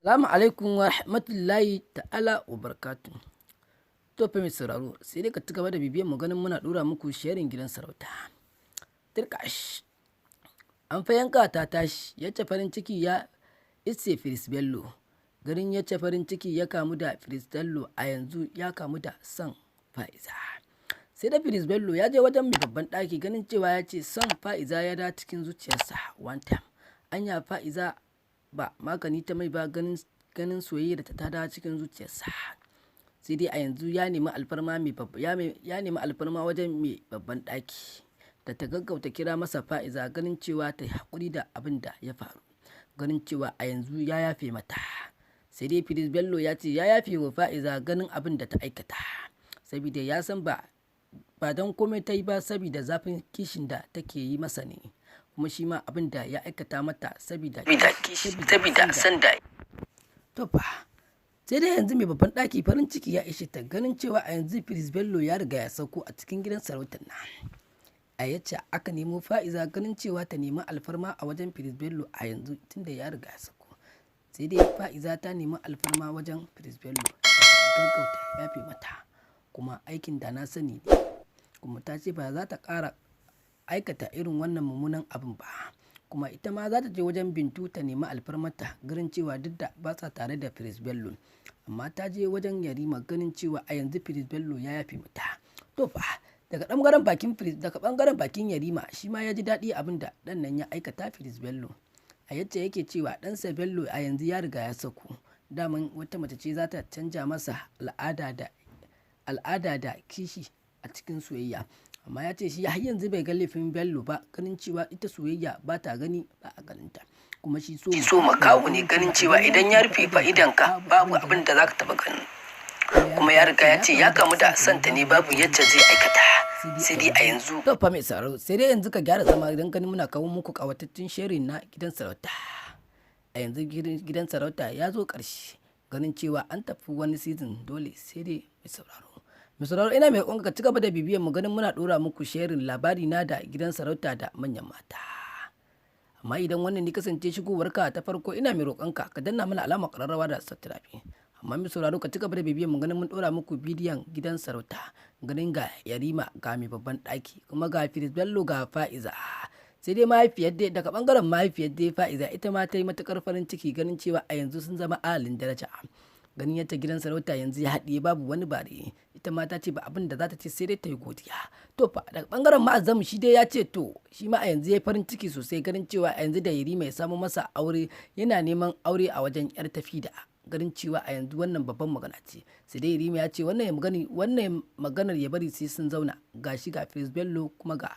Salamu alaikum wa rahmatullahi ta'ala wa barakatu. To fa mai sauraro, sai dai ka ci gaba da bibiyan mu ganin muna dora muku sharing gidan sarauta. Tirkash. An fa yanka ta tashi, yace farin ciki ya isse Firis Bello. Garin yace farin ciki ya kamu da Firis Bello, a yanzu ya kamu da son Fa'iza. Sai da Firis Bello ya je wajen mai babban ɗaki, ganin cewa ya ce son Fa'iza ya da cikin zuciyarsa one time. Anya Fa'iza ba magani ta mai ba, ganin soyayya da ta tada cikin zuciyarsa. Sai dai a yanzu ya nemi alfarma mai ya nemi alfarma wajen mai babban ɗaki da ta gaggauta kira masa Fa'iza, ganin cewa ta yi haƙuri da abin da ya faru, ganin cewa a yanzu ya yafe mata. Sai dai Firis Bello ya ce ya yafe wa Fa'iza ganin abin da ta aikata, saboda ya san ba don komai ta yi ba, saboda zafin kishin da take yi masa ne, kuma shi ma abin da ya aikata mata saboda san da. To fa, sai dai yanzu mai babban ɗaki farin ciki ya ishe ta, ganin cewa a yanzu Firis Bello ya riga ya sauko a cikin gidan sarautar nan. A yace aka nemo Fa'iza, ganin cewa ta nemi alfarma a wajen Firis Bello a yanzu tunda ya riga ya sauko. Sai dai Fa'iza ta nemi alfarma wajen Firis Bello da gaggauta yafe mata, kuma aikin da na sani ne, kuma ta ce ba za ta ƙara aikata irin wannan mummunan abin ba, kuma ita ma za ta je wajen Bintu ta nemi alfarmarta, ganin cewa duk da ba sa tare da Firis Bello, amma ta je wajen Yarima, ganin cewa a yanzu Firis Bello ya yafe mata. To fa, daga bangaren bakin Yarima, shi ma ya ji daɗi abin da ɗan nan ya aikata Firis Bello, a yacce yake cewa ɗansa Bello a yanzu ya riga ya sauko. Daman wata mace ce za ta canja masa al'ada da kishi a cikin soyayya, amma ya ce shi har yanzu bai ga laifin Bello ba, ganin cewa ita soyayya ba ta gani ba a ganinta, kuma shi so so makaho ne, ganin cewa idan ya rufe fa idonka babu abin da zaka taba gani, kuma ya riga ya ce ya kamu da santa ne, babu yacce zai aikata. Sai dai a yanzu To fa mai sauraro, sai dai yanzu ka gyara zama idan ganin muna kawo muku kawatattun shirin na gidan sarauta. A yanzu gidan sarauta ya zo ƙarshe, ganin cewa an tafi wani season, dole sai dai mai sauraro. Mai sauraro, ina mai ka ci gaba da bibiyan mu ganin muna ɗora muku shirin labari na da gidan sarauta da manyan mata. Amma idan wannan ne kasance shigowarka ta farko, ina mai roƙonka ka danna mana alamar ƙararrawa da subscribe. Amma mai sauraro, ka ci gaba da bibiyan mu ganin mun ɗora muku bidiyon gidan sarauta, ganin ga Yarima, ga mai babban ɗaki, kuma ga Firis Bello, ga Fa'iza. Sai dai mahaifiyar dai, daga bangaren mahaifiyar dai Fa'iza, ita ma ta yi matukar farin ciki, ganin cewa a yanzu sun zama ahalin daraja, ganin yadda gidan sarauta yanzu ya haɗiye, babu wani bare. Ita ma ta ce ba abin da za ta ce sai dai ta yi godiya. To fa, daga bangaren Ma'azamu, shi dai ya ce to shi ma a yanzu ya yi farin ciki sosai, ganin cewa a yanzu da Yarima ya samu masa aure, yana neman aure a wajen yar tafi da, ganin cewa a yanzu wannan babban magana ce. Sai dai Yarima ya ce wannan maganar ya bari sai sun zauna, ga shi ga Firis Bello, kuma ga